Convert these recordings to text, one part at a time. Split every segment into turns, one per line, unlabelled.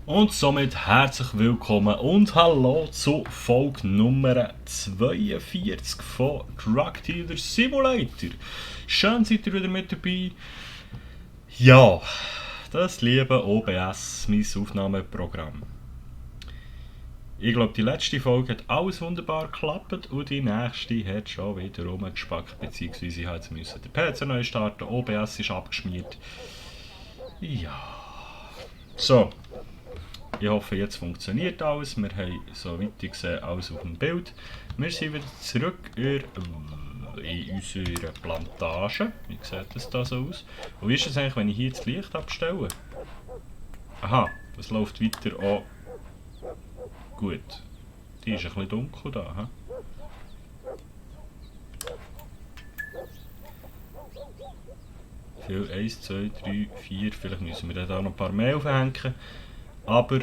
Und somit herzlich willkommen und hallo zu Folge Nummer 42 von Drug Dealer Simulator. Schön seid ihr wieder mit dabei. Ja, das liebe OBS, mein Aufnahmeprogramm. Ich glaube, die letzte Folge hat alles wunderbar geklappt und die nächste hat schon wieder rumgespackt, beziehungsweise ich jetzt müssen den PC neu starten, OBS ist abgeschmiert. Ja, so. Ich hoffe, jetzt funktioniert alles. Wir haben, soweit ich sehe, alles auf dem Bild. Wir sind wieder zurück in unserer Plantage. Wie sieht das da so aus? Und wie ist es eigentlich, wenn ich hier das Licht abstelle? Aha, das läuft weiter an. Gut. Die ist ein bisschen dunkel da. He? Viel 1, 2, 3, 4. Vielleicht müssen wir da noch ein paar mehr aufhängen. Aber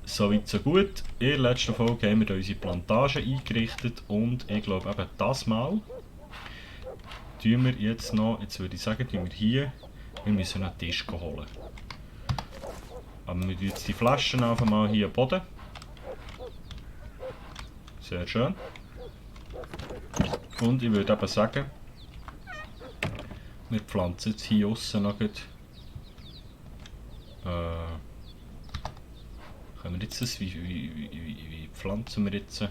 soweit so gut. In der letzten Folge haben wir unsere Plantage eingerichtet und ich glaube eben das Mal tun wir jetzt noch, jetzt würde ich sagen, tun wir hier, wir müssen einen Tisch holen. Aber wir tun jetzt die Flaschen einfach mal hier am Boden. Sehr schön. Und ich würde eben sagen, wir pflanzen jetzt hier aussen noch können wir jetzt das, wie pflanzen wir jetzt?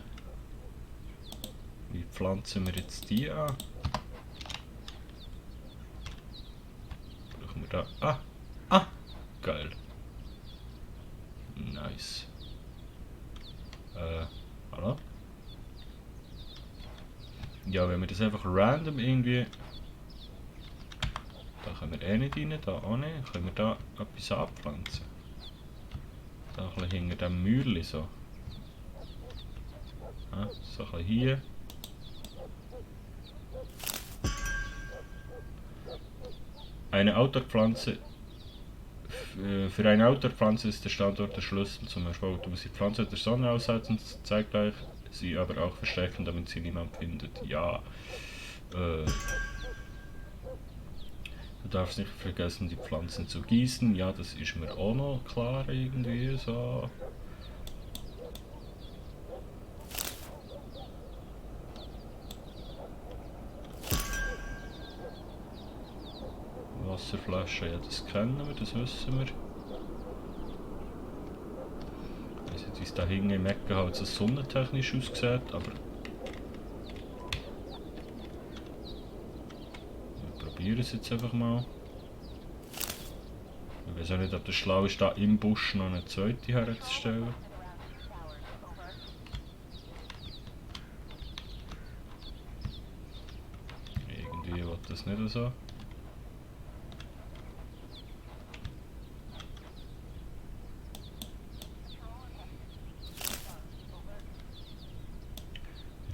Wie pflanzen wir jetzt die an? Brauchen wir da? Geil. Nice. Hallo? Ja, wenn wir das einfach random irgendwie... Da können wir eh nicht rein, da auch nicht. Können wir da etwas anpflanzen? Da ein bisschen hinter dem Mäuerchen so. Ja, so ein bisschen hier. Eine Outdoor-Pflanze. Für eine Outdoor-Pflanze ist der Standort der Schlüssel zum Erfolg. Du musst die Pflanze der Sonne aushalten, zeitgleich sie aber auch verstecken, damit sie niemand findet. Ja. Du darfst nicht vergessen, die Pflanzen zu gießen. Ja, das ist mir auch noch klar irgendwie so. Wasserflasche, ja, das kennen wir, das wissen wir. Ich weiß nicht, wie es da hinten im Ecken halt so sonnentechnisch aussieht, aber... Wir probieren es jetzt einfach mal. Ich weiß auch nicht, ob das schlau ist, da im Busch noch eine zweite herzustellen. Irgendwie will das nicht so.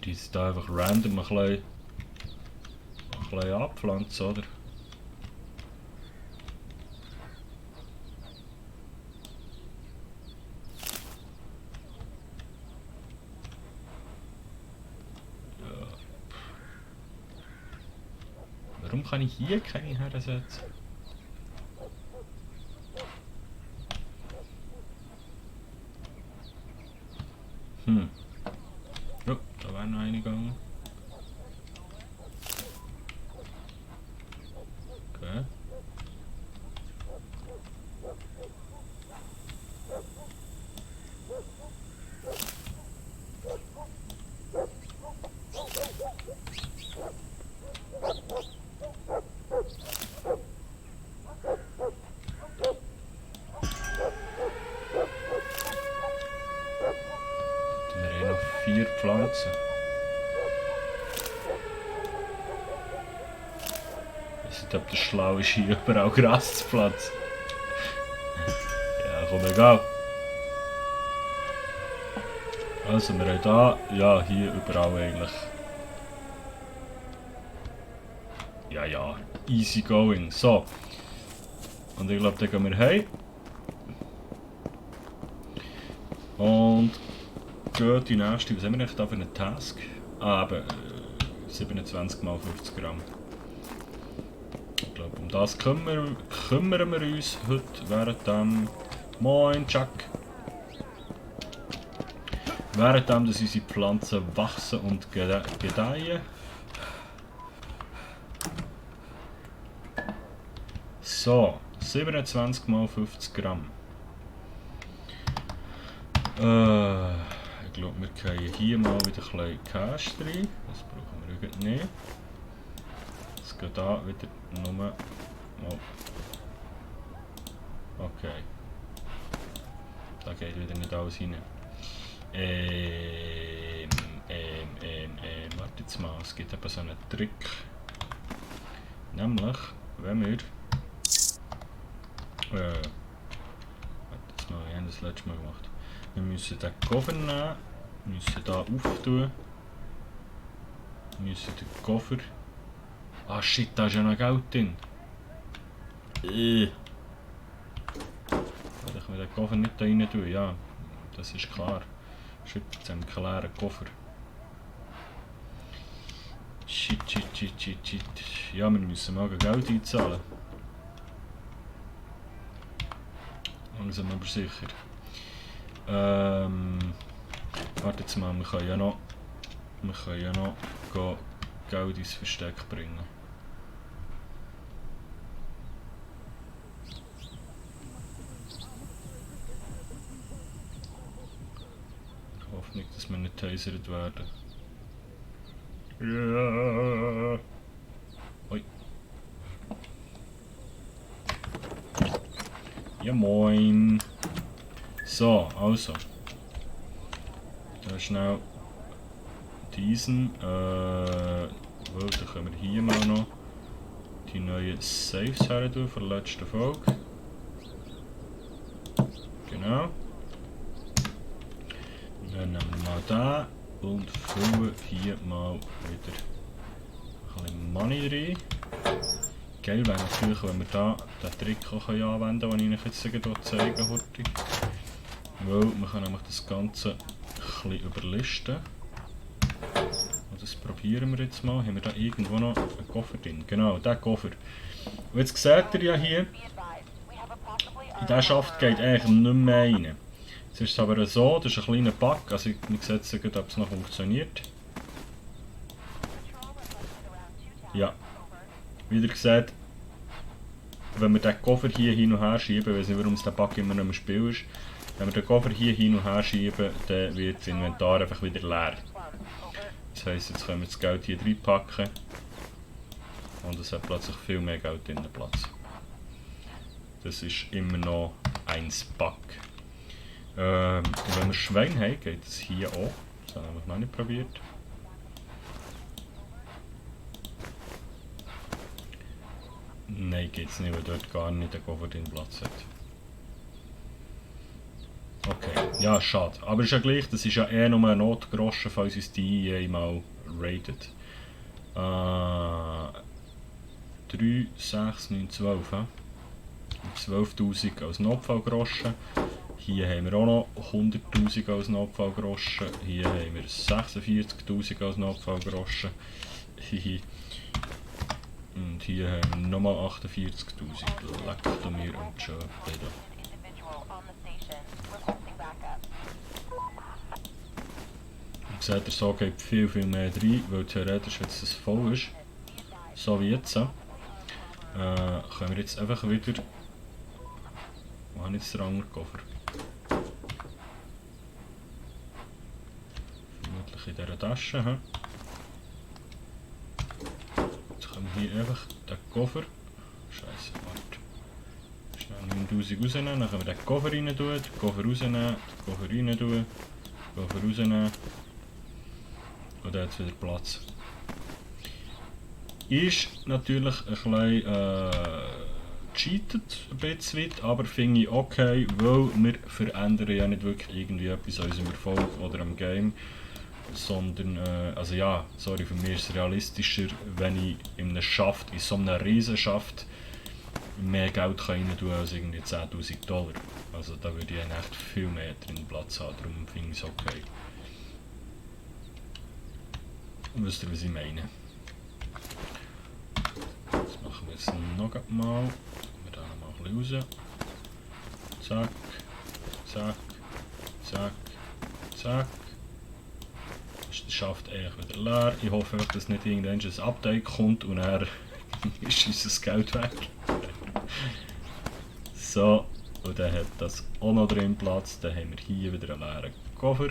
Die ist da einfach random ein bisschen abpflanzen, oder? Ja. Warum kann ich hier keine hersetzen? Ja, da wäre noch eine gegangen. Okay. Wir haben noch 4 Pflanzen. Ich weiß nicht, ob das schlau ist, hier überall Gras zu pflanzen. Ja, komm, egal. Also, wir haben da, ja, hier überall eigentlich. Ja, easy going. So. Und ich glaube, dann gehen wir heim. Und gehen die nächste, was haben wir eigentlich da für einen Task? Eben, 27 x 50 Gramm. Ich glaube, um das kümmern wir uns heute während dem... Moin, Chuck! Währenddem dass unsere Pflanzen wachsen und gedeihen. So, 27 mal 50 Gramm. Ich glaube, wir können hier mal wieder ein bisschen Cash rein. Das brauchen wir irgendwie nicht. Es geht da wieder nur... Oh. Okay. Da geht wieder nicht alles rein. Warte jetzt mal, es gibt eben so einen Trick. Nämlich, wenn wir... warte jetzt mal, wir haben das letzte Mal gemacht. Wir müssen den Koffer nehmen, müssen hier auftun. Wir müssen den Koffer... Ah shit, da ist ja noch Geld drin. Weil ich mir den Koffer nicht da rein tue, ja. Das ist klar. Shit, jetzt haben wir keinen leeren Koffer. Shit. Ja, wir müssen mal Geld einzahlen. Langsam aber sicher. Warte jetzt mal, wir können ja noch Geld ins Versteck bringen. Ich hoffe nicht, dass wir nicht tasert werden. Ja. Oi. Ja moin. So, also. Da schnell diesen. Dann können wir hier mal noch die neuen Saves her tun von der letzten Folge. Genau. Dann nehmen wir mal den und füllen hier mal wieder ein bisschen Money rein. Geil wäre natürlich, wenn wir da den Trick auch anwenden können, den ich euch jetzt zeigen wollte. Weil man kann nämlich das Ganze ein bisschen überlisten. Und das probieren wir jetzt mal. Haben wir da irgendwo noch einen Koffer drin? Genau, diesen Koffer. Und jetzt seht ihr ja hier, in diesen Schaft geht eigentlich nicht mehr rein. Jetzt ist es aber so, das ist ein kleiner Bug, also man sieht jetzt, ob es noch funktioniert. Ja, wie ihr seht, wenn wir den Koffer hier hin und her schieben, ich weiß nicht, warum es der Bug immer noch im Spiel ist, wenn wir den Koffer hier hin und her schieben, dann wird das Inventar einfach wieder leer. Das heisst, jetzt können wir das Geld hier reinpacken und es hat plötzlich viel mehr Geld in den Platz. Das ist immer noch ein Bug. Wenn wir Schwein haben, geht es hier auch. Das haben wir noch nicht probiert. Nein, geht es nicht, weil dort gar nicht der Koffer den Platz hat. Okay, ja, schade. Aber ist ja gleich, das ist ja eher nur ein Notgroschen, falls uns die EA mal rated. 3, 6, 9, 12. 12.000 als Notfallgroschen. Hier haben wir auch noch 100.000 als Notfallgroschen. Hier haben wir 46.000 als Notfallgroschen. Und hier haben wir nochmal 48.000. Leckt mir und schon wieder. Und seht ihr, so geht viel mehr rein, weil theoretisch, wenn es voll ist, so wie jetzt, können wir jetzt einfach wieder. Wo habe ich jetzt den anderen Koffer? Vermutlich in dieser Tasche. Jetzt können wir hier einfach den Koffer. Scheiße, warte. Schnell 9000 rausnehmen, dann können wir den Koffer rein tun, den Koffer rausnehmen, den Koffer rein tun, den Koffer rausnehmen. Und dann hat es wieder Platz. Ist natürlich ein bisschen cheatet, ein bisschen, aber finde ich okay, weil wir verändern ja nicht wirklich irgendwie etwas an unserem Erfolg oder am Game, sondern, also ja, sorry, für mich ist es realistischer, wenn ich in einem Schaft, in so einem Riesenschaft, mehr Geld rein tun kann als irgendwie 10.000 $. Also da würde ich echt viel mehr drin Platz haben, darum finde ich es okay. Wisst ihr, was ich meine? Das machen wir jetzt noch mal. Wir da noch mal ein bisschen raus. Zack, zack, zack, zack. ist der Schaft eigentlich wieder leer. Ich hoffe, dass nicht irgendwann ein Update kommt und dann ist unser Geld weg. So, und dann hat das auch noch drin Platz. Dann haben wir hier wieder einen leeren Koffer.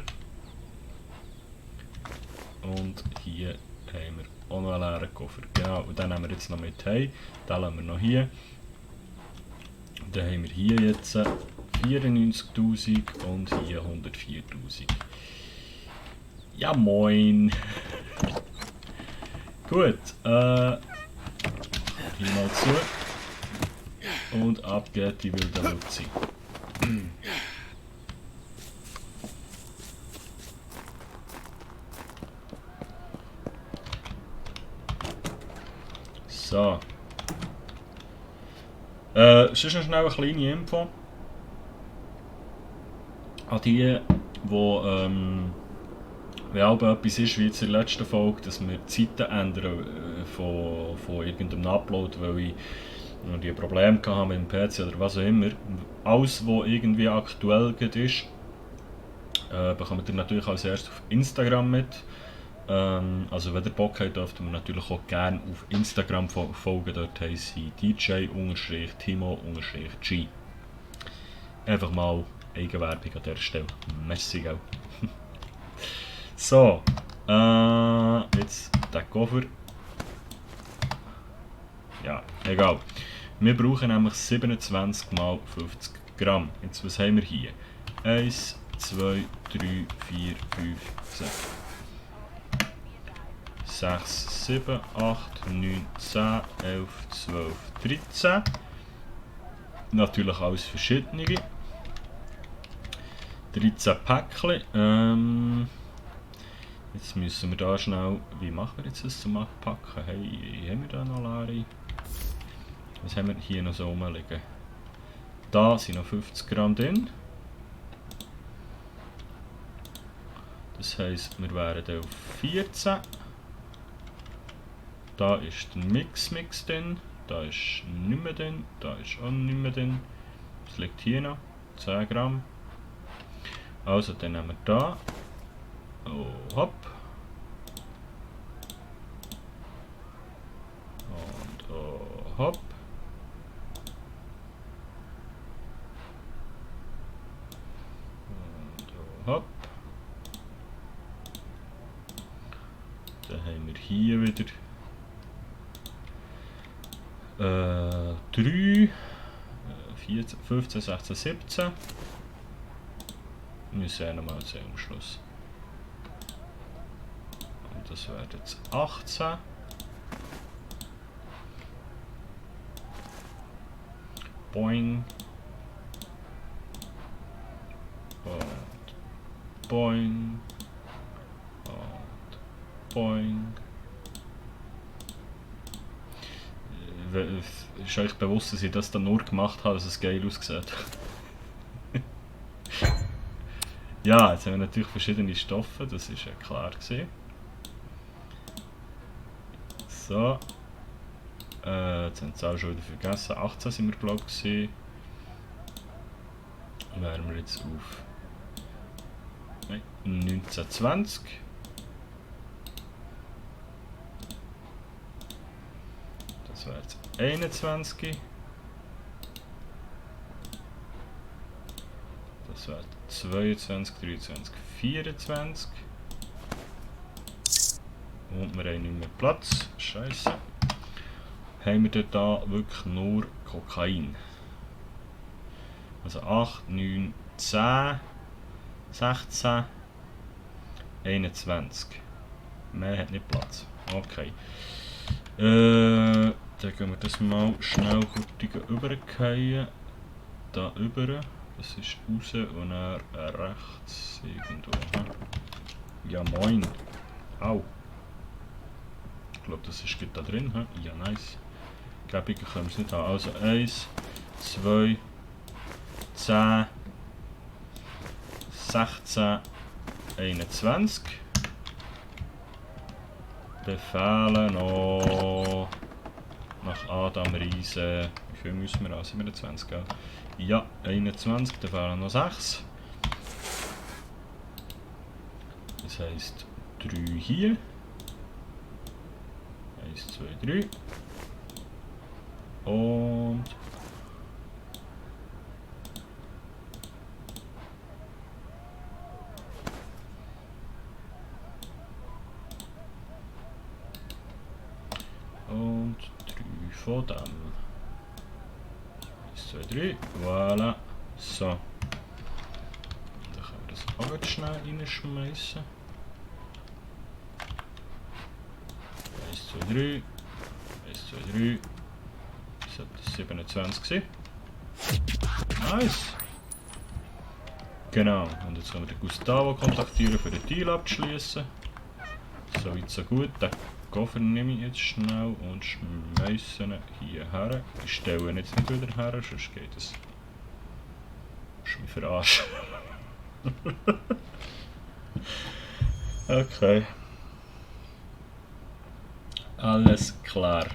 Und hier haben wir auch noch einen leeren Koffer. Genau, und den nehmen wir jetzt noch mit heim. Den lassen wir noch hier. Dann haben wir hier jetzt 94'000 und hier 104'000. Ja moin! Gut, hier mal zu. Und ab geht die wilde Luzi. So. Sonst noch schnell eine kleine Info. An die, wenn auch etwas ist, wie jetzt in der letzten Folge, dass wir die Zeiten ändern von irgendeinem Upload, weil ich die Probleme hatte mit dem PC oder was auch immer. Alles, was irgendwie aktuell ist, bekommt ihr natürlich als erstes auf Instagram mit. Also wenn ihr Bock habt, dürft ihr mir natürlich auch gerne auf Instagram folgen. Dort heisst sie DJ_Timo_G. Einfach mal Eigenwerbung an dieser Stelle. Merci, gell. So, jetzt der Koffer. Ja, egal. Wir brauchen nämlich 27 x 50 Gramm. Jetzt, was haben wir hier? 1, 2, 3, 4, 5, 6, 7, 8, 9, 10, 11, 12, 13. Natürlich alles verschiedene. 13 Päckchen. Jetzt müssen wir da schnell... Wie machen wir jetzt das zum Abpacken? Hey, haben wir da noch leere? Was haben wir hier noch so rumliegen? Da sind noch 50 Gramm drin. Das heisst, wir wären auf 14. Da ist der Mix drin. Da ist nicht mehr drin. Da ist auch nicht mehr drin. Was liegt hier noch? 10 Gramm. Also, dann nehmen wir da. Oh, hopp. Und oh, hopp. Und oh, hopp. Dann haben wir hier wieder 3, 14, 15, 16, 17. Wir sehen nochmal am Schluss. Und das wäre jetzt 18. Boing. Und boing. Und boing. Ist euch bewusst, dass ich das dann nur gemacht habe, dass es geil aussieht? Ja, jetzt haben wir natürlich verschiedene Stoffe, das ist ja klar gewesen. So. Jetzt haben wir es auch schon wieder vergessen. 18 sind wir, glaube ich, gewesen. Wären wir jetzt auf 1920. Das wäre jetzt 21. Das wäre 22, 23, 24. Und wir haben nicht mehr Platz. Scheiße. Haben wir da wirklich nur Kokain? Also 8, 9, 10, 16, 21. Mehr hat nicht Platz. Okay. Dann gehen wir das mal schnell übergehen. Da über. Das ist raus und dann rechts irgendwo. Ja moin. Au. Ich glaube, das ist da drin. Ja nice. Gäbiger können wir es nicht haben. Also 1, 2, 10, 16, 21. Befehle noch nach Adam Riese. Wie viel müssen wir haben? 27, gell? Ja, 21, da fehlen noch 6. Das heisst 3 hier. 1, 2, 3. Und... Und 3 von dem. 1, 2, 3. Voilà. So. Dann können wir das auch jetzt schnell reinschmeißen. 1, 2, 3. 1, 2, 3. Das sollte 27 sein. Nice! Genau. Und jetzt können wir den Gustavo kontaktieren, für den Deal abzuschließen. So weit, so gut. Den Koffer nehme ich jetzt schnell und schmeiße ihn hier her. Ich stelle ihn jetzt nicht wieder her, sonst geht es. Das ist mich verarscht. Okay. Alles klar.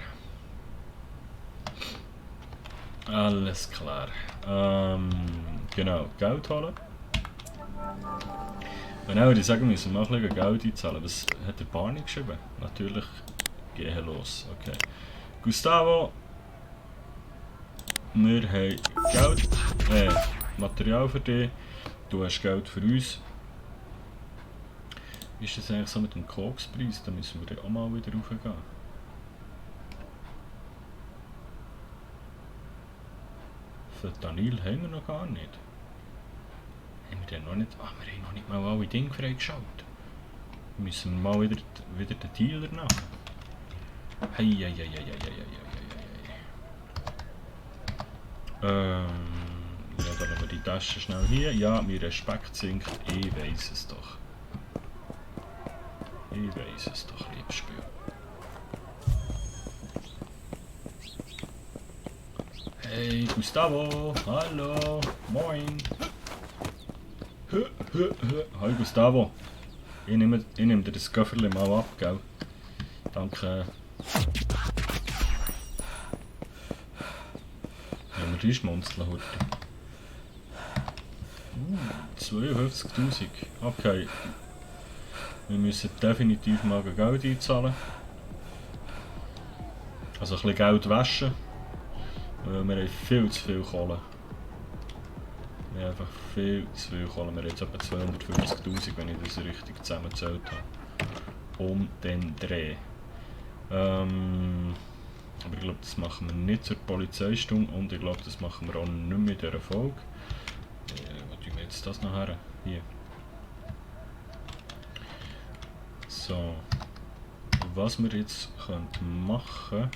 Alles klar. Genau, Geld holen. Wenn würde ich sagen, müssen wir mal ein bisschen Geld einzahlen. Was hat der Barney geschrieben? Natürlich gehen los. Okay. Gustavo. Wir haben Geld. Material für dich. Du hast Geld für uns. Wie ist das eigentlich so mit dem Kokspreis? Da müssen wir auch mal wieder raufgehen. Fentanyl haben wir noch gar nicht. Haben wir denn noch nicht? Ah, wir haben noch nicht mal alle Dinge freigeschaltet. Müssen wir mal wieder den Dealer nach. Ja, dann lassen wir die Tasche schnell hier. Ja, mein Respekt sinkt. Ich weiss es doch. Ich weiss es doch, liebes Spiel. Hey Gustavo, hallo, moin. Hi Gustavo. Ich nehme dir das Köfferchen mal ab, gell? Danke. Wenn wir reinschmunzeln heute. 52'000. Okay. Wir müssen definitiv mal Geld einzahlen. Also ein bisschen Geld waschen. Weil wir haben viel zu viel Kohle. Wir haben einfach viel zu viel Kohle. Wir haben jetzt etwa 250'000, wenn ich das richtig zusammengezählt habe. Um den Dreh. Aber ich glaube, das machen wir nicht zur Polizeistunde und ich glaube, das machen wir auch nicht mehr in dieser Folge. Wo tun wir jetzt das noch her? Hier. So. Was wir jetzt machen können.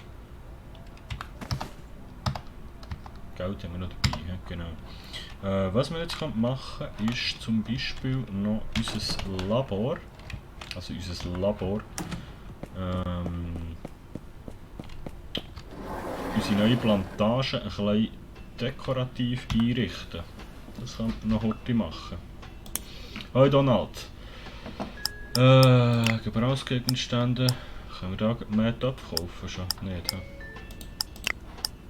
Geld haben wir noch dabei, genau. Was wir jetzt machen können, ist zum Beispiel noch unser Labor. Also unser Labor. Unsere neue Plantage ein bisschen dekorativ einrichten. Das kann man noch heute machen. Hoi Donald. Gebrauchsgegenstände. Können wir da mehr Topf kaufen? Schon nicht, he?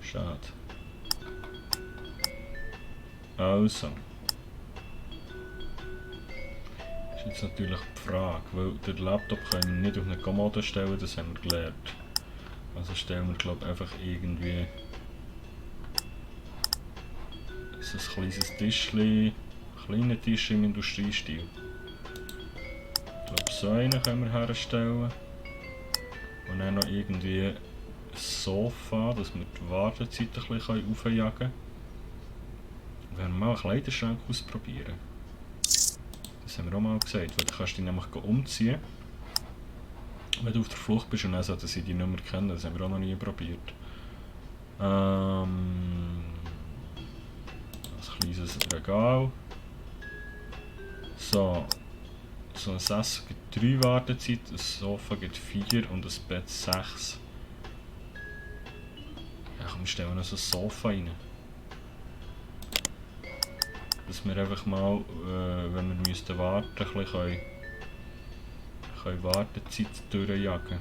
Schade. Also. Das ist jetzt natürlich die Frage, weil den Laptop können wir nicht auf eine Kommode stellen, das haben wir gelernt. Also stellen wir, glaube ich, einfach irgendwie so ein kleines Tischchen, kleiner Tisch im Industriestil. Ich glaube, so einen können wir herstellen. Und dann noch irgendwie ein Sofa, dass wir die Wartezeit ein bisschen aufjagen können. Wir werden mal einen Kleiderschrank ausprobieren. Das haben wir auch mal gesagt, weil du kannst dich nämlich umziehen. Wenn du auf der Flucht bist und dann sollten sie die nicht mehr kennen, das haben wir auch noch nie probiert. Ein kleines Regal. So ein Sessel gibt 3 Wartezeit, ein Sofa gibt 4 und ein Bett 6. Ja komm, stellen wir noch so ein Sofa rein. Dass wir einfach mal, wenn wir müssten warten, ein bisschen können Wartezeit durchjagen.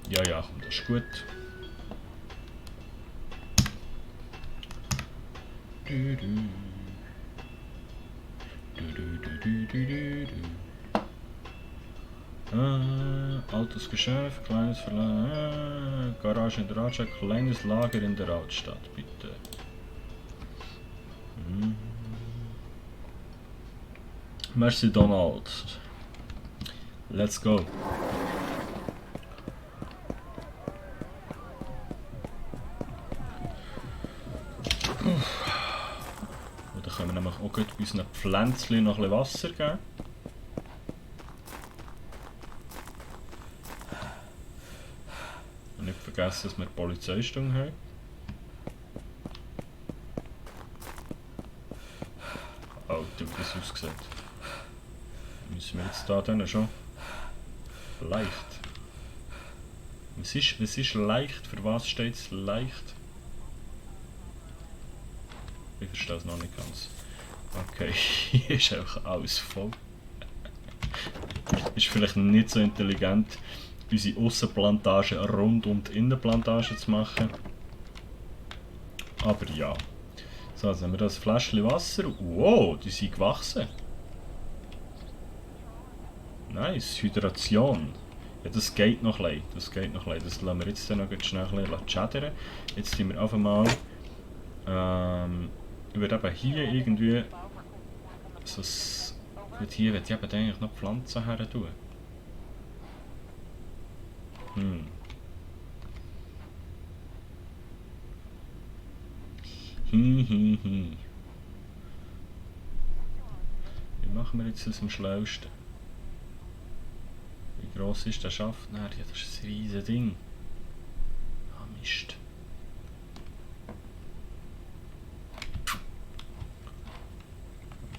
Ja, komm, das ist gut. Altes Geschäft, kleines Verladen, Garage in der Altstadt, kleines Lager in der Altstadt, bitte. Merci Donald. Let's go. Und dann können wir nämlich auch gut unseren Pflänzchen noch ein bisschen Wasser geben. Und nicht vergessen, dass wir Polizeistunde haben. Alter, wie das aussieht. Müssen wir jetzt da dann schon leicht. Was ist leicht? Für was steht es leicht? Ich verstehe es noch nicht ganz. Okay, hier ist einfach alles voll. Ist vielleicht nicht so intelligent, unsere Aussenplantage rund um die Innenplantage zu machen. Aber ja. So, jetzt haben wir das Fläschchen Wasser. Wow, die sind gewachsen. Nice, Hydration. Ja, das geht noch ein bisschen. Das geht noch ein bisschen. Das lassen wir jetzt dann noch schnell ein bisschen schädern. Jetzt tun wir einfach mal... ich würde eben hier irgendwie... So hier würde ich eben eigentlich noch Pflanzen her tun. Wie machen wir jetzt das am schlausten? Wie gross ist der Schaft? Nein, ja, das ist ein riesiges Ding. Ah, Mist.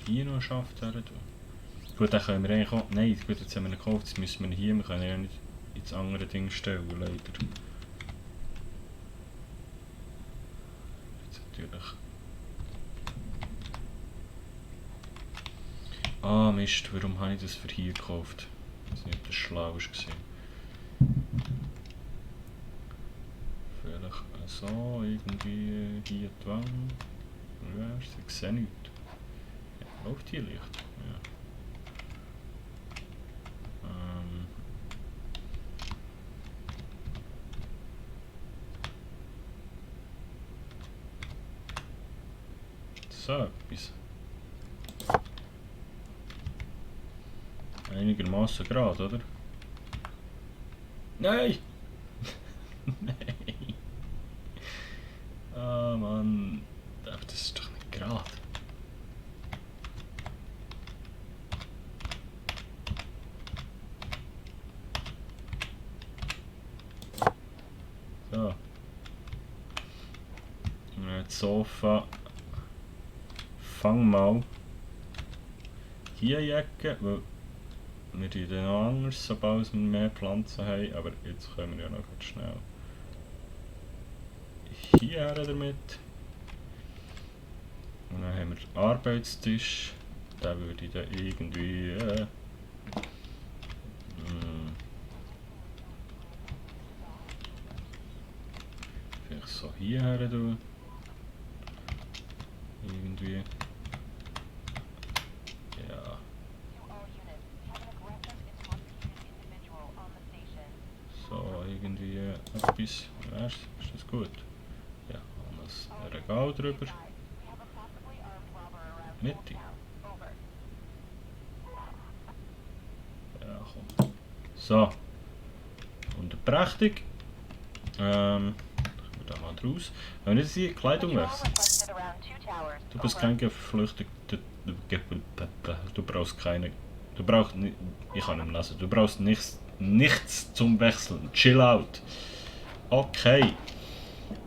Hier noch einen Schaft her tun. Gut, dann können wir eigentlich auch... Nein, gut, jetzt haben wir ihn gekauft, jetzt müssen wir ihn hier... Wir können ja nicht ins andere Ding stellen, leider. Jetzt natürlich... Ah, Mist, warum habe ich das für hier gekauft? Ich weiß nicht, ob das schlau war. Vielleicht so, irgendwie hier die Wand. Ja, ich sehe nichts. Ja, läuft hier Licht? Ja. So, etwas. Einigermaßen gerade, oder? Nein! Nein! Ah, Mann. Aber das ist doch nicht gerade. So. Das Sofa. Fang mal hier Jacke, weil wir tun dann noch anders, sobald wir mehr Pflanzen haben, aber jetzt können wir ja noch ganz schnell hierher damit. Und dann haben wir den Arbeitstisch, den würde ich dann irgendwie vielleicht so hierher tun. Irgendwie. Ja. So, irgendwie etwas. Ja, ist das gut? Ja, und das Regal drüber. Mitte. Ja, komm. So. Und prächtig. Ich will da mal draus. Wenn wir jetzt die Kleidung wechseln. Du bist kein Geflüchteter. Du brauchst keine. Du brauchst nicht. Ich kann nicht lesen. Du brauchst nichts zum Wechseln. Chill out. Okay.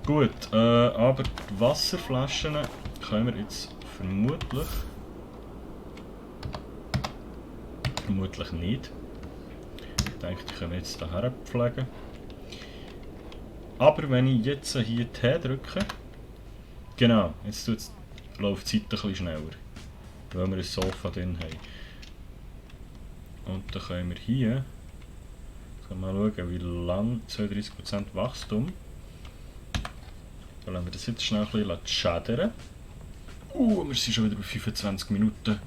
Gut. Aber die Wasserflaschen können wir jetzt vermutlich nicht. Ich denke, die können wir jetzt hierher pflegen. Aber wenn ich jetzt hier T drücke. Genau, jetzt läuft die Zeit ein bisschen schneller, weil wir ein Sofa drin haben. Und dann können wir hier mal schauen, wie lang 32% Wachstum. Dann lassen wir das jetzt schnell ein bisschen schädern. Wir sind schon wieder bei 25 Minuten.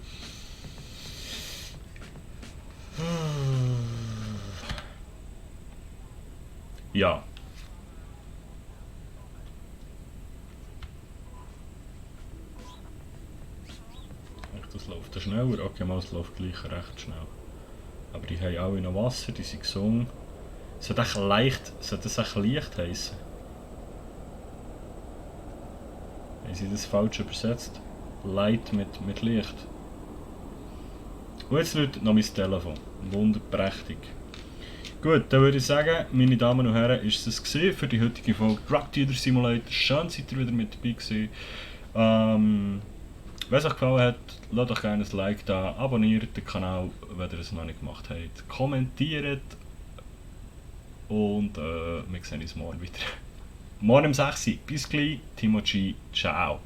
Ja. Das läuft schneller. Okay, mal, es läuft gleich recht schnell. Aber die haben alle noch Wasser, die sind gesungen. Sollte das echt leicht heissen? Haben sie das falsch übersetzt? Light mit Licht. Und jetzt läutet noch mein Telefon. Wunderprächtig. Gut, dann würde ich sagen, meine Damen und Herren, ist es für die heutige Folge Drug Dealer Simulator. Schön, seid ihr wieder mit dabei gewesen. Wenn es euch gefallen hat, lasst doch gerne ein Like da, abonniert den Kanal, wenn ihr es noch nicht gemacht habt, kommentiert und wir sehen uns morgen wieder. Morgen um 6 Uhr. Bis gleich, Timo G. Ciao.